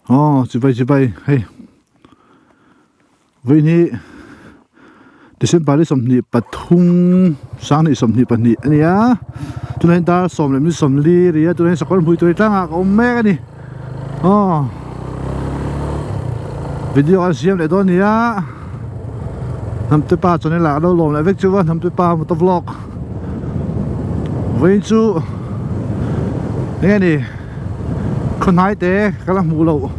Aw chibai chibai hei vawiin hi December ni 23 2022 a ni a tunah hian dar 14 ri a tunah hian sakawr hmui tur hi tlangah ka awm mek a ni aw video an siam leh dawn a ni a hnamte pa channel ah ka lo lawm leh vek chu a hnamte pa motor vlog vawiin chu eng nge ni. Khawnhai te ka la hmuh loh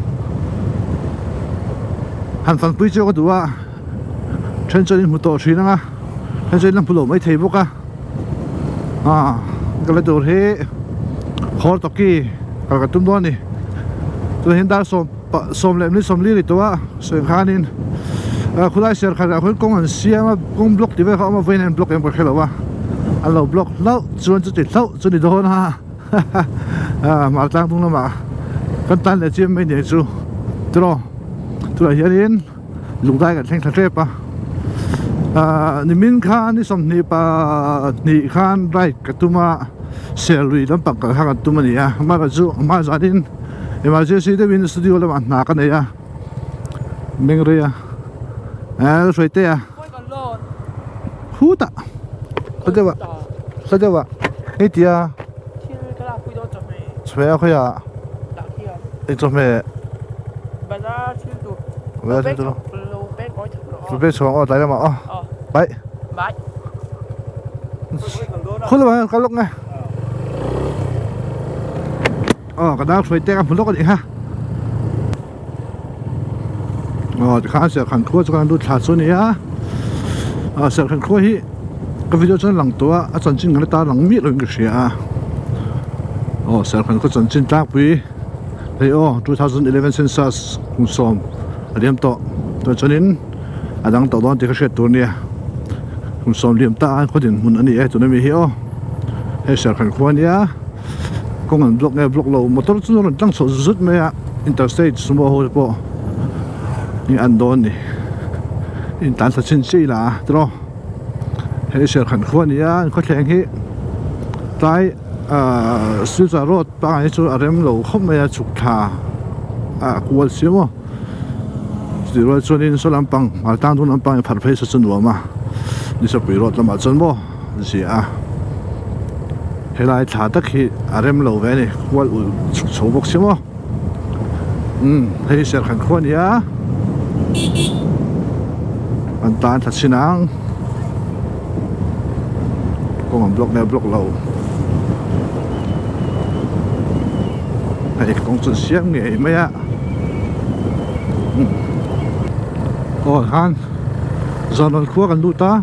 han fanpui chu ka duh a then chuan in hmu tawh thin ang a then chuan in la hmu loh maithei bawk a ah ka la tur hi Hortoki kal ka tum dawn a ni tunah hian dar sawm pah sawm leh minute sawmli ri tawh a sawi ang khanin ah khulai serh khat ah khuan kawng an siam a kawng block tih vel kha a awm a vawiin an block em ka hre lo a an lo block hlauh chuan chuti hlauh chu ni dawn a. Hmar tlang tung lamah kan tan leh chiam mai nia chu tiraw tunah hianin lungdai kan thleng thla tep a ah nimin khan ni 22 khan ride ka tum a serlui lampang kal kha kan tum a ni a amaherawhchu hma zanin emergency deuhin studio lamah hna ka nei a meng rei a eh hruai te a khutah hla deuh ah hla deuh ah hei tia chawhmeh a khawiah eng chawhmeh bazar thil tur lo pek chhuah ang aw tlai lamah aw bye khul lamah hian kal lawk nge aw ka dar hruai tek a hmu lawk a nih kha. Aw tikhan serhkhan khua chu kan lut thla chu a ni a ah serhkhan khua hi ka video chuan lang tawh a a chanchin kan la tar lang miah lovin ka hria a aw serhkhan khaw chanchin tlangpui hei aw 2011 census kum sawm a liam tawh chuan chuanin a dang tawh dawn tih ka hriat tur a nia kum sawm liam ta a khaw dinhmun a ni e tuna mi hi aw hei serhkhan khua a nia. Kawng an block nge block lo motor chu a rawn tlang chhoh zut mai a interstate sumo ho te pawh hi an dawn ni in tlan thla chin chiah ila tiraw hei serkhan khua a ni a an khawthleng hi tlai ahh silchar road pangai hi chu a rem lo khawp mai a chhuk thla ah a kual si maw chutih rual chuanin saw lampang hmar tlang dung lampang hi pharh phei saw chu nuam a nisapui road lamah chuan maw. Zia a, helai thla tak hi a rem lo ve a ni, kual ulh chhuk chho bawk si maw? Umm hei hi serkhan khua a ni a, an tan thla chhin ang, kawng an block nge block lo, hei kawng chu an siam ngei mai a, umm aw khan zan khua kan lut a.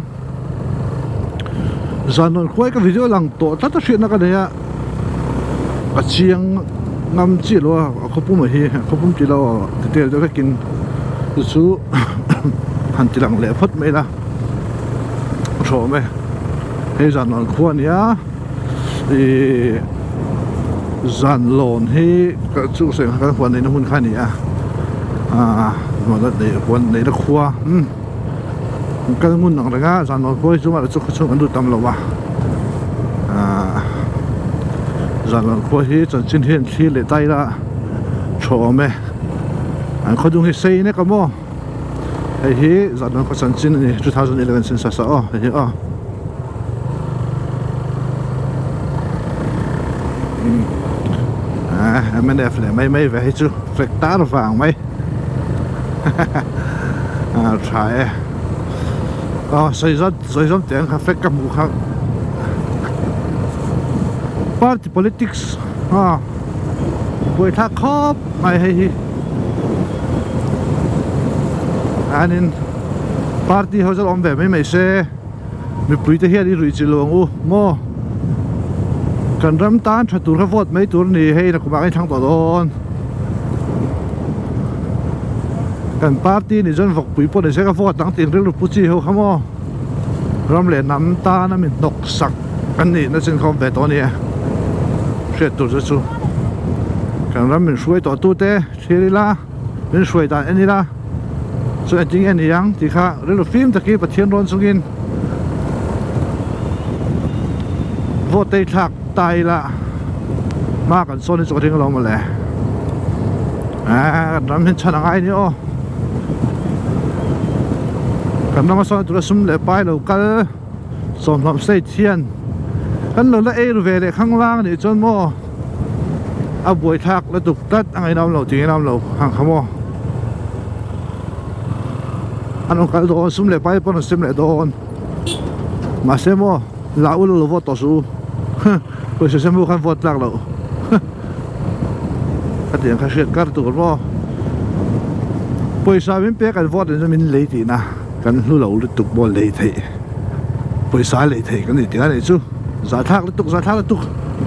Zan rawn khuai ka video lang tawh tlat a hriatna ka nei a a chiang ngam chiah lo a a khawpum ah hi a khawpum tih loh a detail deuh vekin chu chu han ti lang leh phawt mai ila a tha awm e hei zan rawn khua a nia ihh zan lawn hi chu kan huan neihna hmun kha a ni a ahh huan neihna khua umm. An kal ngun ang reng a zan lawn khuai chu mahse chu khawchhung an lut tam lo a ahh zan lawn khuai hi chanchin hi an thlir leh ta ila tha awm e an khawdung hi sei nek a maw hei hi zan lawn khaw chanchin a ni 2011 census ah aw hei hi aw ah mnf leh mai mai ve hi chu flag tar vang mai. Ah tha e aw sawi zawt sawi zawm teh ang kha flag ka hmuh kha party politics a buaithlak khawp mai hei hi anin party ho zawt awm ve mai mai se mipui te hian i ruih chilh lo ang u maw kan ram tan tha tur kha vote mai tur a ni hei nakumah khan i thlang tawh dawn kan party ni chuan vawkpui pawh ni se ka vote ang tih rilru pu chi ho kha maw ram leh hnam tana mi hnawk sak an nih na chin kha awm ve tawh a ni a hriat tur chu chu kan ram min hruai tawh tu te thlir ila. Min hruai dan en ila chuan engtin nge ni ang tih kha rilru fim takin Pathian rawn chungin vote te i thlak ta ila hma kan sawn hi chu ka ring lo mawle. Kan ram hian chhan a ngai a ni aw. Kan rama sawn tura sum leh pai lo kal sawmhlawm state hian kan lo la ei ru ve leh khanglang a nih chuan maw a buaithlak lutuk tlat a ngainawm lo tih ngainawm lo ang kha maw. An rawn kal dawn sum leh pai pawh an rawn sem leh dawn mahse maw la ula lo vote tawh suh u pawisa sem ho khan vote tlak loh ka tih ang kha hriat kar tur maw pawisa min pek an vote in min lei tihna kan hlu lo lutuk maw lei theih pawisa lei theih kan ni tih a nih chu zahthlak lutuk zahthlak lutuk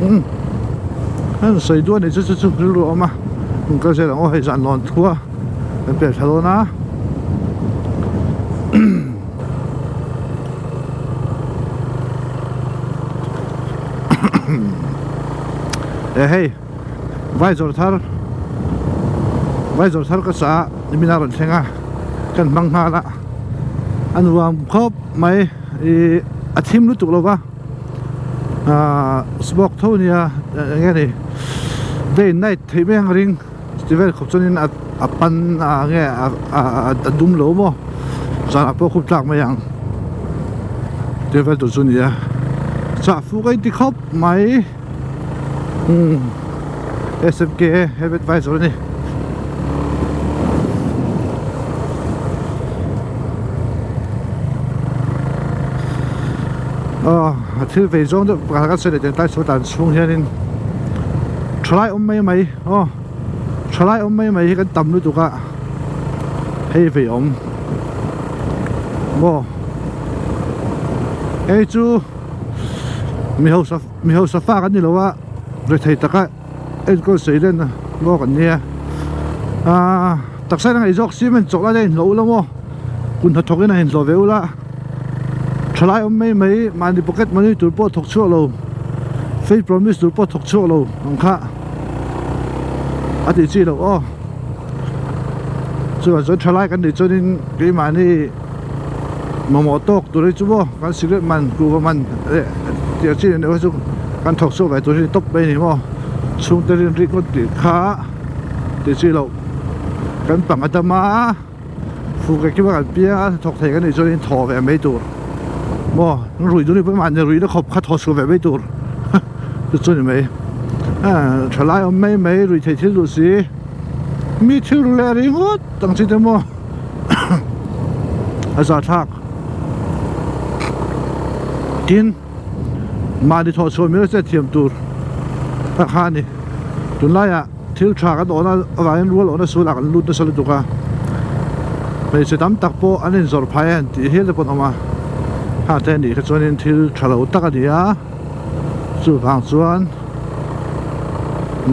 umm an sawi duh a nih chu chu chu rilru a awm a an kal zel ang aw hei zan lawn thua. Kan pel thla dawn a e hei vai zawrh thar vai zawrh thar ka chah a nimin a rawn thleng a kan hmang nghal a a nuam khawp mai ih a thim lutuk lo va ahh smoke tho ania eng nge ni day and night theih mai ang ring. Chuti vel khawp chuanin a a pan a nge a a dum lo maw zanah pawh khup tlak mai ang chuti vel tur chu a ni a chah fuk a inti khawp mai umm S M K health advisor a ni. Aw a thil vei zawng deuh pakhat kan sawi leh teh tlai chho dan chhung hianin thalai awm mai mai. Aw thalai awm mai mai hi kan tam lutuk a hei vei awm maw hei chu mi hausa mi hausa fa kan ni lo a rethei taka enkawl sawi len maw kan nia aaa taksa in a ngaih zawk cement chawlh a inhlawh ula maw kut hnathawk in a inhlawh ve ula. Thalai awm mai mai mahni pocket money tur pawh thawk chhuak lo fake promise tur pawh thawk chhuak lo ang kha a tih chi loh aw chuvang chuan thalai kan nih chuanin keimahni mamawh tawk tur hi chu maw kan cigarette man kuhva man leh tih ang chi nen deuh hi chu kan thawk chhuak ve tur hi tawp mai a ni maw chhungte rin rik ngawt tih kha tih chi loh kan pang a dam a. Fuk leh kima kan piang a thawk thei kan nih chuan in thaw ve mai tur maw ruih duh ni pawh mahni ruih na khawp kha thaw chhuah ve mai tur chu chu ni mai thalai awm mai mai ruih theih thil duh si mi thil ru leh ringawt ang chi te maw a zahthlak tin mahni thawh chhuah miau che thiam tur tak kha a ni tunlaiah. Thil tha kan awhna avangin rual awhna sulah kan lut nasa lutuk a, hmeichhe tam tak pawh an inzawrh phai a tih hial te pawh an awm a, heng te anih kha chuanin thil tha lo tak a ni a, chuvang chuan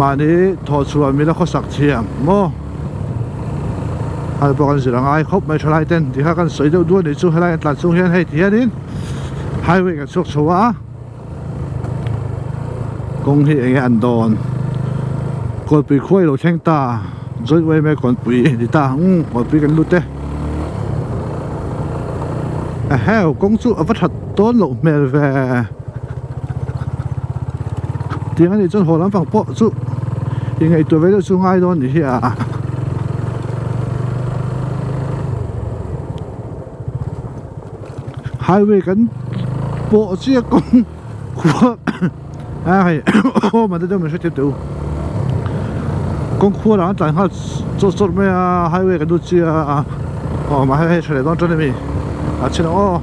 mahni thawhchhuah mila khawsak thiam maw hal pawh kan zir a ngai khawp mai thalai ten tih kha kan sawi deuh duh a nih chu helai an tlan chung hian hei ti hianin highway kan chhuak chho a. Kawng hi enge an dawn Kawlpui khuai lo thleng ta Joint yma Kawnpui ni ta umm Kawnpui kan lut e eheu kawng chu a va that dawn loh hmel ve tiang anih chuan haw lampang pawh chu ingaihtuah ve deuh chu ngai dawn nih hi a. Highway kan pawh chiah kawng khua a hei awm an deuh min hrethiam teh u kawng khua lah an tlan nghal chawt chawt mai a highway kan lut chiah a aw mahse hei tha leh dawn tan ami a chhin ang aw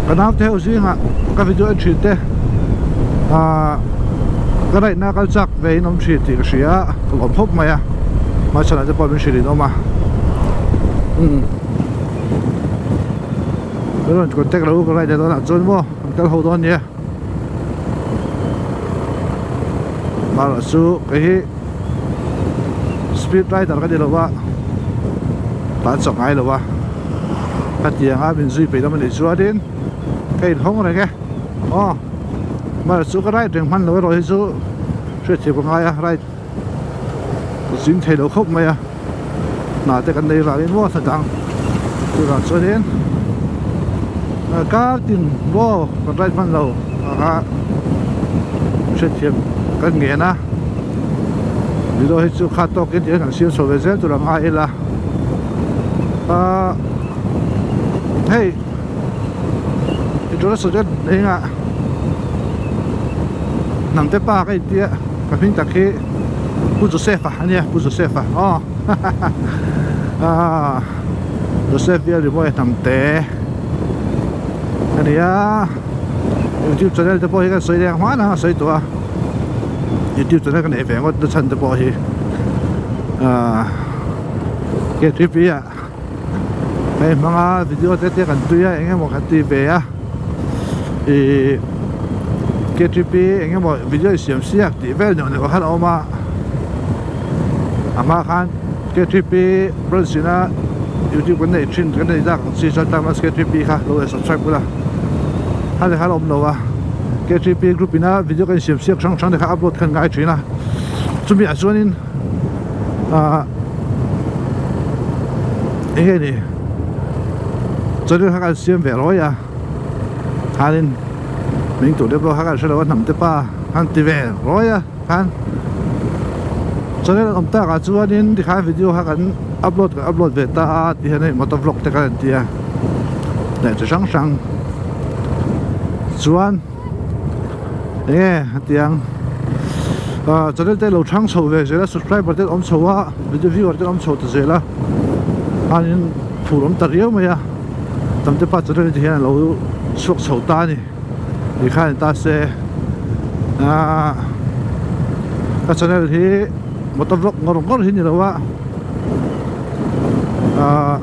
ka naute ho zingah ka video en thin te ah ka raihna kal chak ve in awm thin tih ka hria a ka lawm khawp mai a hmaichhanah te pawh min hrilh in awm a umm ka rawn contact lo ka raih leh dawnah chuan maw an kal ho dawn nia mahla chu kei hi speed rider ka ni lo a tan chak ngai lo a hetiang a min zui peih lam a nih chuanin ka inhawng reng e aw mahla chu ka ride reng hman lo erawh hi chu hriatthiam ka ngai a ride zing thei lo khawp mai a hna te kan nei vangin maw hna dang chuvang chuanin kar tin maw kan ride hman lo a hriatthiam. kan ngen a video hi chu kha tawkin tihian kan siam chho ve zel tur ang a ila ahh hei introduction chuan engah hnamte pa ka intia ka hming tak hi Pu Joseph a ania Pu Joseph a aw hahaha Joseph hi a rimawi hnamte ania youtube channel te pawh hi kan sawi leh ang hman ang a sawi tawh a youtube channel ka neih ve ngawt na chhan te pawh hi ahh ktp ah hei hmanga video te te kan tui a eng emaw kan ti ve a ihh ktp eng emaw video i siam siak tih vel neuh neuh khan a awm a a hma khan ktp branch ina youtube kan neih thin kan neih zak ang chi chuan tah ktp kha lo in subscribe ula a ni khan a awm lo a ktp group ina video kan siam siak hrang hrang te kha upload khan ngai thin a chumi ah chuanin ah eng nge ni channel kha kan siam ve rawi a khanin hming tur te pawh kha kan hre lo a hnam te pa an ti ve rawi a khan channel an awm tak ah chuanin tikhan video kha kan upload kan upload ve ta a ti hian hei motor vlog te kha an ti a leh chi hrang hrang chuan enge hetiang ah channel te lo chhang chho ve zel a subscriber te an awm chho a video viewer te an awm chho ta zel a khanin phur awm ta riau mai a tam te pa channel te hian a lo chhuak chho ta a ni. Ti khan ta se ahh ka channel hi motor vlog ngawr ngawr hi ni lo a ahh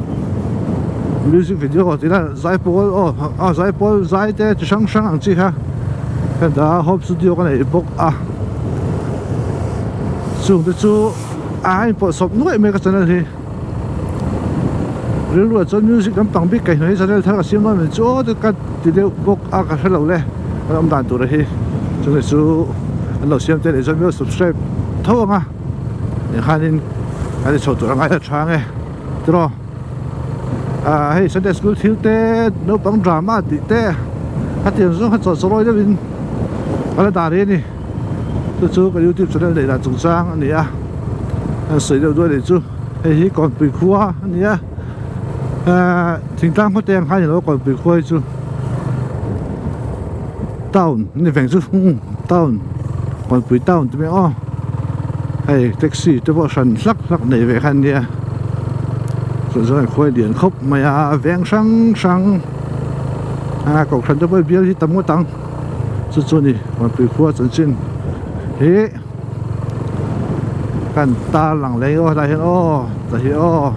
music video tih lah zaipawl aw a zaipawl zai te chi hrang hrang ang chi kha ka dah a home studio ka neih bawk a chung te chu a inpawlhsawp nuaih mai ka channel hi. Rilru ah chuan music lampang bik kaihhnawih hi channel thar ka siam dawn mai chu aw ka ti deuh bawk a ka hrelo le kan awm dan tur hi chumi chu an lo siam te leh chuan milo subscribe tho ang a tikhanin kan inchho tur a ngai a tha ang e tiraw ah hei sunday school thil te naupang drama tih te hetiang zawng kha chawlh chawrawi deuhin ka la dah rih a ni chu chu ka youtube channel neih dan chungchang a ni a an sawi deuh duai leh chu. Hei hi Kawnpui khua a ni a ehh thingtlang khawte ang kha a ni lo Kawnpui khua hi chu town a ni veng chu town Kawnpui town tih mai aw hei taxi te pawh hran hlak hlak nei ve kha an nia chu chuan khuai lian khawp mai a veng hrang hrang a kohhran te pawh bial hi tam ngawt ang chu chu a ni Kawnpui khua chanchin hi. Kan tar lang leh aw helai hian aw ta hi aw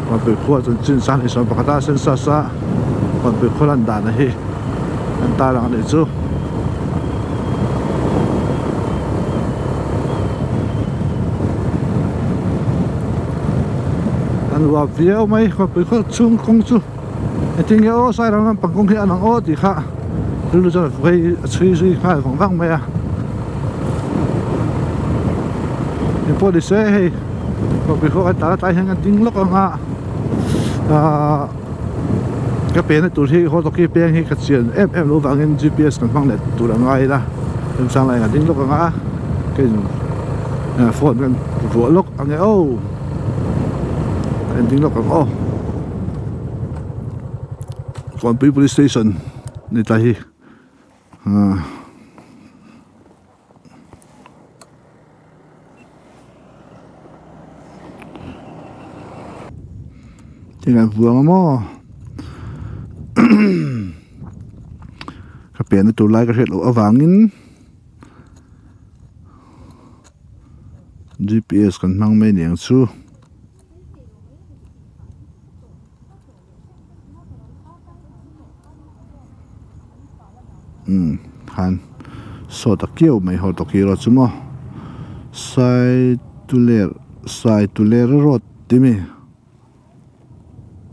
Kawnpui khua chanchin sang leh sawm pakhat a census a Kawnpui khua lan dan a hi an tar lang anih chu. An uap viau mai Kawnpui khua chhung kawng chu. Engtin nge aw Sairang lampang kawng hi a lang aw tih kha rilru chuan hei a chhui zui nghal vang vang mai a engpawh ni se hei kawngpui khawk a tah tlai hian ka ding lawk ang a ahh ka pehna tur hi haw tawki peng hi ka chian em em loh vangin gps kan hmang leh tur a ngai ila remchang laiin ka ding lawk ang a ka in phone kan vuah lawk ang e aw ka in ding lawk ang aw. Kawnpui police station ni ta hi ah tingai vuang a maw ka pianna tur lai ka hriat loh avangin gps kan hmang mai aniang chu. Umm khan saw ta kiau mai haw tawk hi erawh chu maw Saituler Saituler road tih mi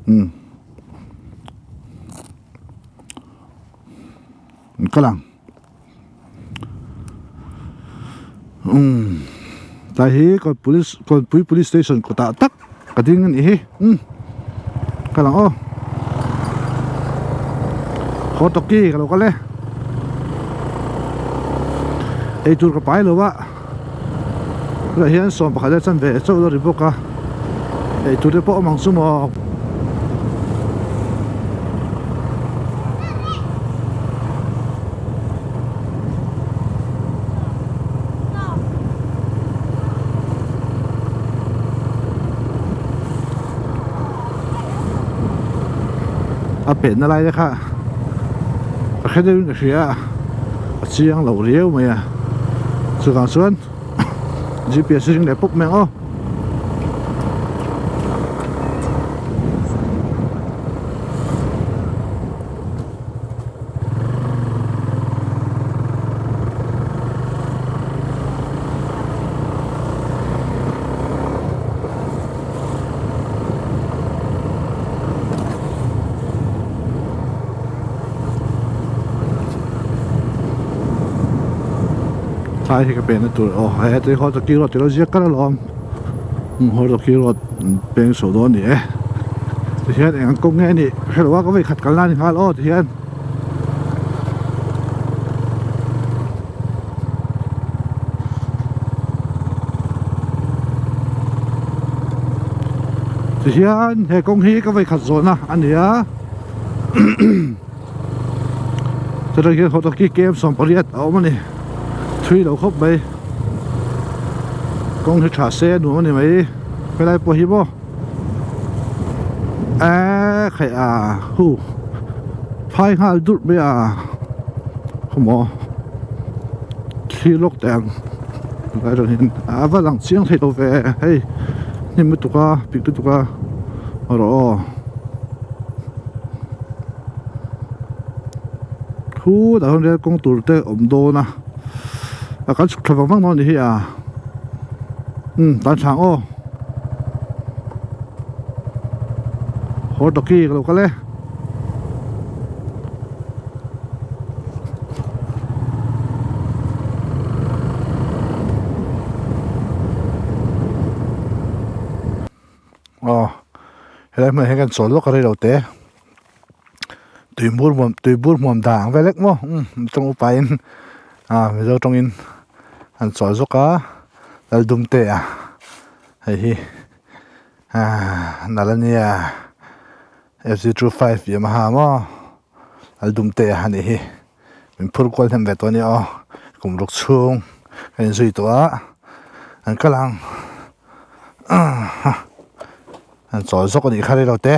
umm an kal ang. Umm tlai hi police kawnpui police station kawtah tak ka ding a nih hi umm ka lang aw haw tawki ka lo kal e. Eitur ka pai lo a, tunah hian 11 leh chanve chauh la ri bawk a, eitur te pawh awm ang chu maw. A penna lai te kha ka hre deuhin ka hria a a chiang lo riau mai a chuvang chuan G_p_s ring leh pawp mai ang aw. Thlai hi ka pehna tur aw he hei hawt a key road tih lo ziak kar alawm hawt a key road peng chho dawn a ni e tihian eng ang kawng nge a nih ka hrelo a ka vawikhat kalna a ni nghal aw tihian. Tihian he kawng hi ka vawikhat zawhna a ni a chutah hian hawtawki kem 18 a awm a ni thui lo khawp mai kawng hi tha se a nuam a ni mai helai pawh hi maw eee khaih a hu phai nghal durh mai a khawmaw thli lawk teh ang tunlai erawh hian a va lang chiang thei lo ve hei hnim lutuk a pik lutuk a rawh aw khutah hian rel kawng tur te a awm dawn a a kan chhuk thla vang vang dawn a ni hi a umm tan thlang aw. Haw tawki ka lo kal e. Aw helai hmunah hian kan chawl lawk a rei lo te tuibur hmuam tuibur hmuam dan ang vel vek maw umm tawng upa in ah mizo tawngin an chawl zawk a laldum te a hei hi ah nalh ania F G 25 Yamaha maw laldum te a nih hi min phur kual hnem ve tawh ania aw kum ruk chhung ka inzui tawh a an kal ang an chawl zawk a nih kha rei lo te.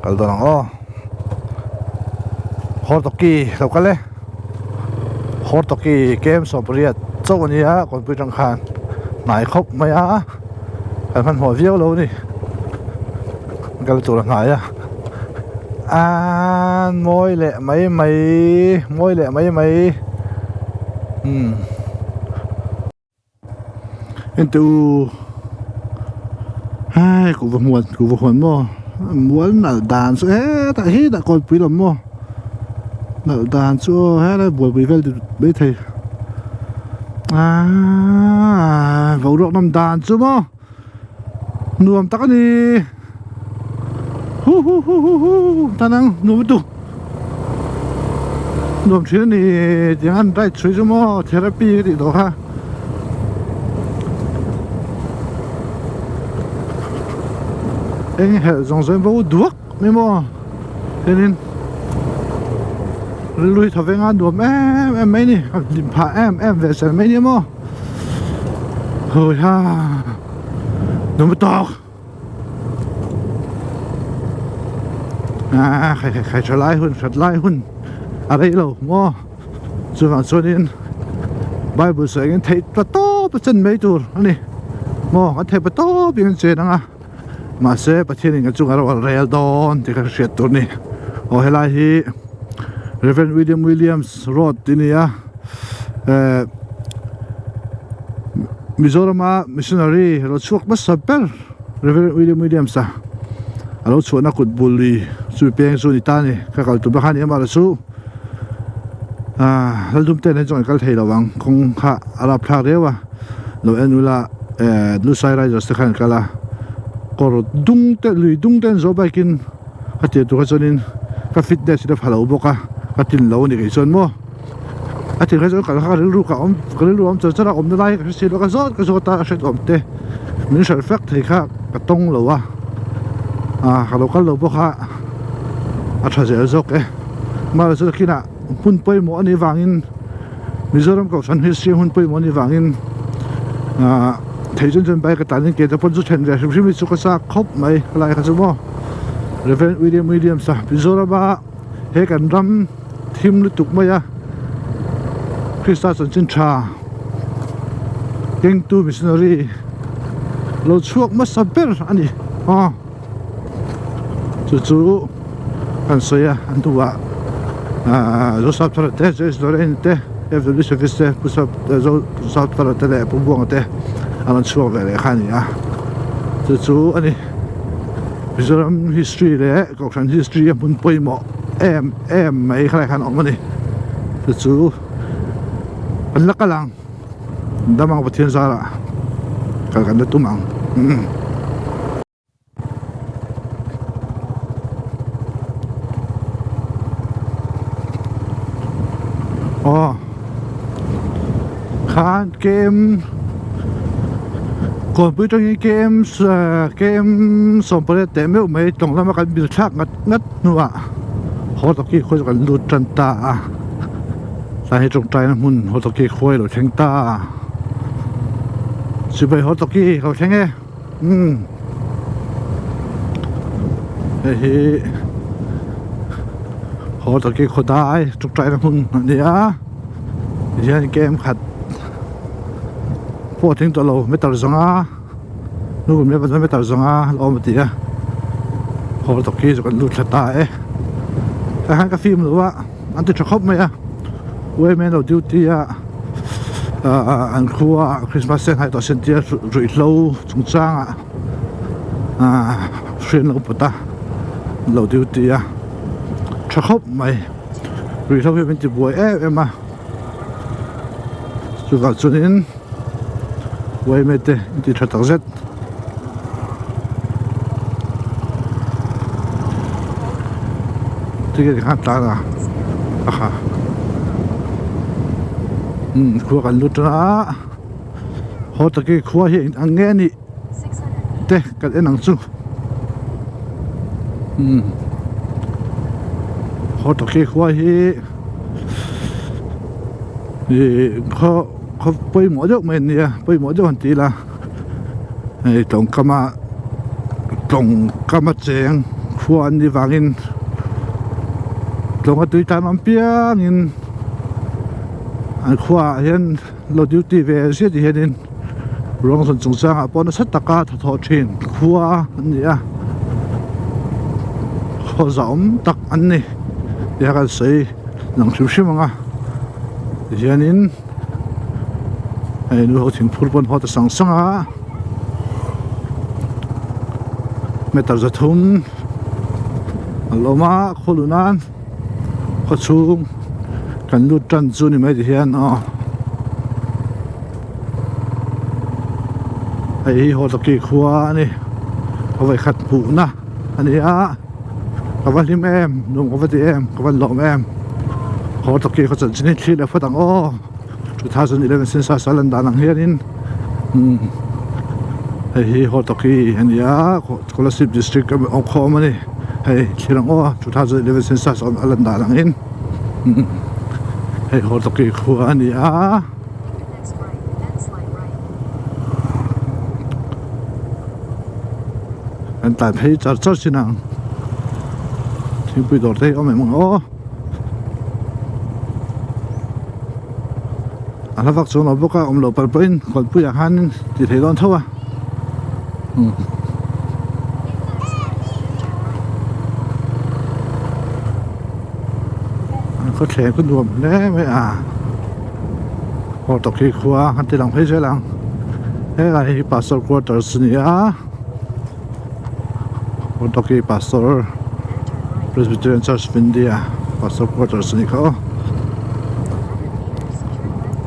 Kal dawn ang aw Hortoki lo kal e Hortoki kem 80 chauh a nia kawnpui atang khan hnai khawp mai a kan hmanhmawh viau lo a ni kal tur a hnai a An mawi leh mai mai mawi leh mai mai umm ente u hei kuhva hmuan kuhva huan maw mual nalh dan chu hetah hetah kawlpui lam maw nalh dan chu aw helai buaipui vel maithei aaa boruak nawm dan chu maw. Nuam tak a ni hu hu hu hu hu tan ang nuam lutuk nuam thin a ni tiang an ride chhui chu maw therapy ka tih tawh kha eng helh zawng zawng bo duak mai maw hianin rilru hi thaw venga nuam em em mai a ni a hlim phah em em ve zel mai a ni maw. Hoi ha Nuam tawk À khai khai khai tha lai hun that lai hun a rei lo maw chuvang chuanin Bible sawi angin theih ta tawp a chen mai tur a ni maw kan theih pa tawp in an chen ang a mahse Pathianin kan chungah ro a rel dawn tih kha hriat tur a ni aw helai hi Reverend William Williams Road tih a ni a. Eh Mizorama missionary lo chhuak hmasa ber Reverend William Williams a a lo chhuahna kut bul lui chu peng chu a ni ta a ni ka kal tum kha a ni amah chu ah Laldum te nen chuan an kal thei lo ang kawng kha a rap thlak riau a lo en ula eh Lusai Riders te khan an kal a. Kawr dung te lui dung te an zawh bike in a tir tur kha chuanin ka fitness in a pha lo bawk a ka tin lo a ni kei chuan maw a tir kha chuan kal kha ka rilru ka awm ka rilru a awm char char a awmna lai ka hre si lo ka zawt ka zawt a a hriat awm te min hrilh fek thei kha ka tawng lo a ah ka lo kal lo bawk a a tha zel zawk e mahse chu nakinah hmun pawimawh a nih vangin. Mizoram kohhran hi siam hun pawimawh anih vangin ahh thei chuan chuan bike a tlan in ke te pawn chu then ve hrim hrim hi chu ka chak khawp mai helai kha chu maw Rev William Williams a Mizorama he kan ram thim lutuk mai a Krista chanchin tha kengtu missionary lo chhuak hmasa ber a ni aw. Chu chu kan sawi a an duhah ahh Joseph thara te Joyce Lorraine te F_W service te Pu Sap Joseph thara te leh Pu Buanga te an rawn chhuak ve leh kha a ni a chu chu a ni Mizoram history leh Kohhran history a hmun pawimawh em em mai khalai khan a awm a ni chu chu an la kal ang. Dam ang Pathian zarah kal kan la tum ang. Aw khan KM Kawnpui atangin KM KM 18 teh meuh mai tlawng lama kan bil thlak ngat ngat hnuah haw tawki khawi chu kan lut tan ta a. Tlai hi tawngtaina hmun haw tawki khuai lo thleng ta a sipai haw tawki lo thleng e umm hei hi haw tawki khaw dai tawngtaina hmun a ni a tihian kem khat pawh a tling tawh lo meter zawnga hnung lam hian meter zawnga a awm a ti a haw tawki chu kan lut thla ta e tah hian ka film lo a. An ti tha khawp mai a women lo duty a ahh an khua christmas te hnai tawh sin tia ruihhlo chungchang ah ahh hriat lo pawt a lo duty a tha khawp mai ruihhlo hi min ti buai em em a chuvang chuanin yma te an ti tha takzet. Ticket kha tlan a a kha umm khua kan lut a haw takin khua hi eng ang nge a nih te kan en ang chu umm haw takin khua hi ih khaw khaw pawimawh deuh mai an nia pawimawh deuh an ti ila. Hei tawngkama tawngkama cheng khua an nih vangin tlawnga tui tan awm piangin an khuaah hian lo duty ve zia ti hianin ruang zawn chungchangah pawh nasa taka thawthawh thin khua an ni a khaw zahawm tak an ni tih kha kan sawi lang hrim hrim ang a tihianin. Hei nu ho thingphur pawn haw ta sang sang a meter 300 a lo awm a khaw luh nan khaw chhung kan lut tan chu ni mai ti hian aw hei hi hawtawki khua a ni a vawikhat hmuhna a ni a. Ka va hlim em nuam ka va ti em ka va lawm em haw tawki khaw chanchin hi thlir leh phawt ang aw 2011 census a lan dan ang hianin umm hei hi haw tawki a ni a Kolasib district a awm khawm a ni hei thlir ang aw 2011 census a lan dan angin umm hei haw tawki khua a ni a. Kan tlan phei char char chin ang thingpui dawr te hi awm em ang aw a hla vak chuan lo bawk a awm loh palh pawhin kawlpui ah khan ti thei dawn tho a umm an khawthleng chu nuam hle mai a aw tawkhi khua an ti lang phei zel ang helai hi pastor quarters a ni a. Kawtaki Pastor Presbyterian Church of India Pastor Quarters a nih kha aw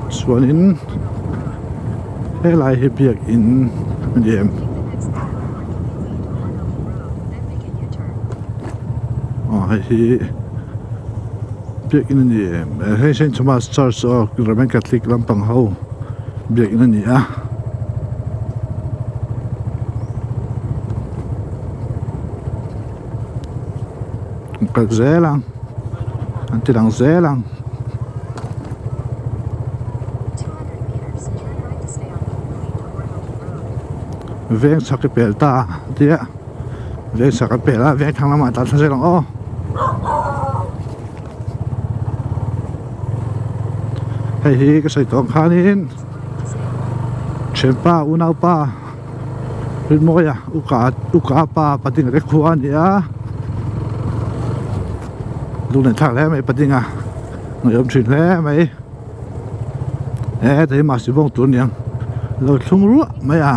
chuanin helai hi biakin a ni em. Aw hei hi biakin a ni em hei Saint Thomas Church aw Roman Catholic lampang ho biakin a ni a. An kal zel ang an ti lang zel ang. Veng chhak i pel ta a tia veng chhak a pel a veng thlang lamah a tlan thla zel ang aw. Hei hi ka sawi tawh ang khanin thianpa unaupa Rinmawia uka uka pa pating te khua a ni a lung thlak hle mai patinga ngaihawm thin hle mai e heta hi mahse bawng tur aniang lo thlung ruah mai a.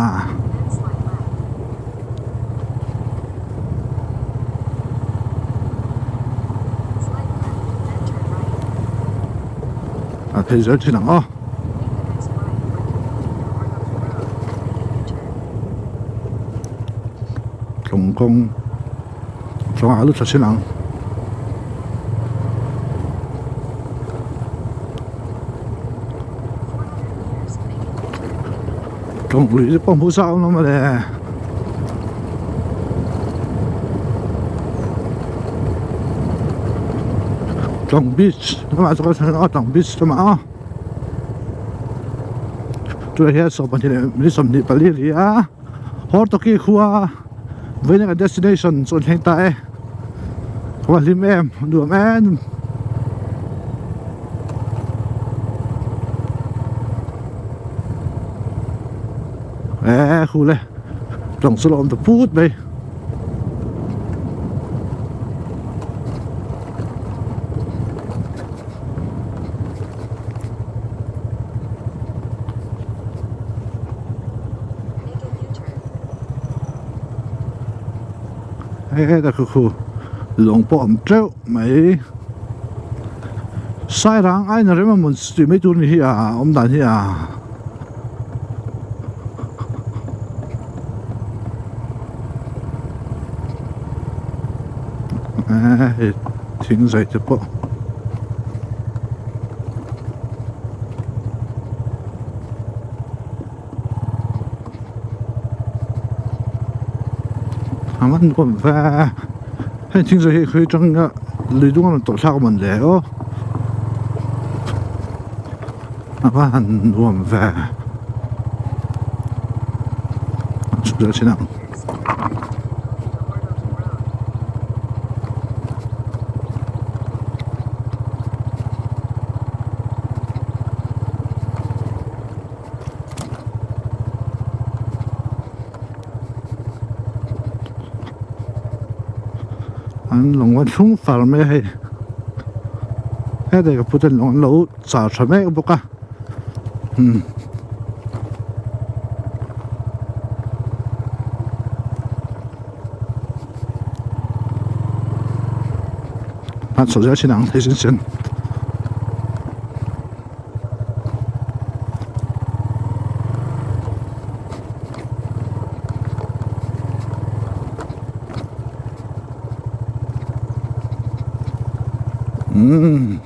A phei zel thin ang aw. Tlawng kawng tlawng ah a lut thla thin ang. Tlawng lui te pawh hmuh zau awm mawle. Tlawng beach lamah chuan a tlawng beach lamah a tunah hian sawmpahnih leh minute 24 a ni a Hortoki khua vawiin kan destination chu an thleng ta e ka va hlim em nuam em. Eee khu le tlawng chu la awm ta phut mai. Heta khu khu lawng pawh a awm teuh mai sairang aina rem a mawn tih mai tur a ni hi a awm dan hi a. Hei thing zai te pawh a man nuam ve heng thing zai hi khawi atanga lui dung a rawn tawlh thlak a mawn le aw a va han nuam ve a chhuk leh thin ang. An lawng a thlung far mai a hei hetlai ka pu ten lawng an lo char tha mek bawk a umm. A chho zel thin ang thei sin sen. Umm.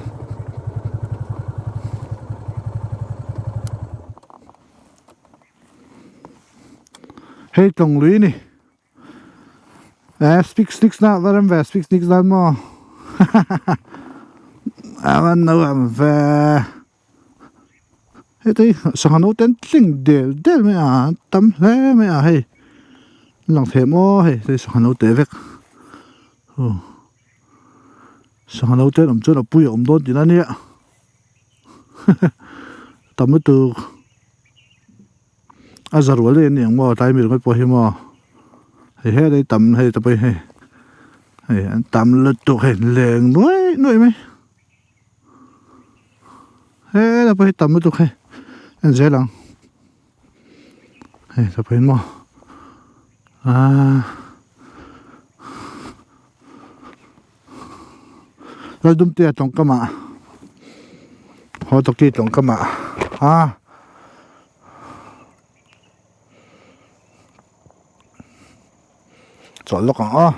Hei tlawng lui a ni. Eh speak sticks na va rem ve speak sticks dan maw a va nuam ve heti sangha naute an tling del del mai a an tam hle mai a hei an lang thei maw hei hei sangha naute vek aw sangha naute an awm chuan a pui a awm dawn tihna ania tam lutuk. A za rual daih a ni ang maw tlai mi ringawt pawh hi maw hei he lei tam hei te pawh hi hei hei an tam lutuk hei leng nuai nuai mai he pawh hi tam lutuk hei en zel ang hei te pawh hi maw aaa. Laldumtea tawngkamah Hawtawki tawngkamah a chawlh lawk ang aw.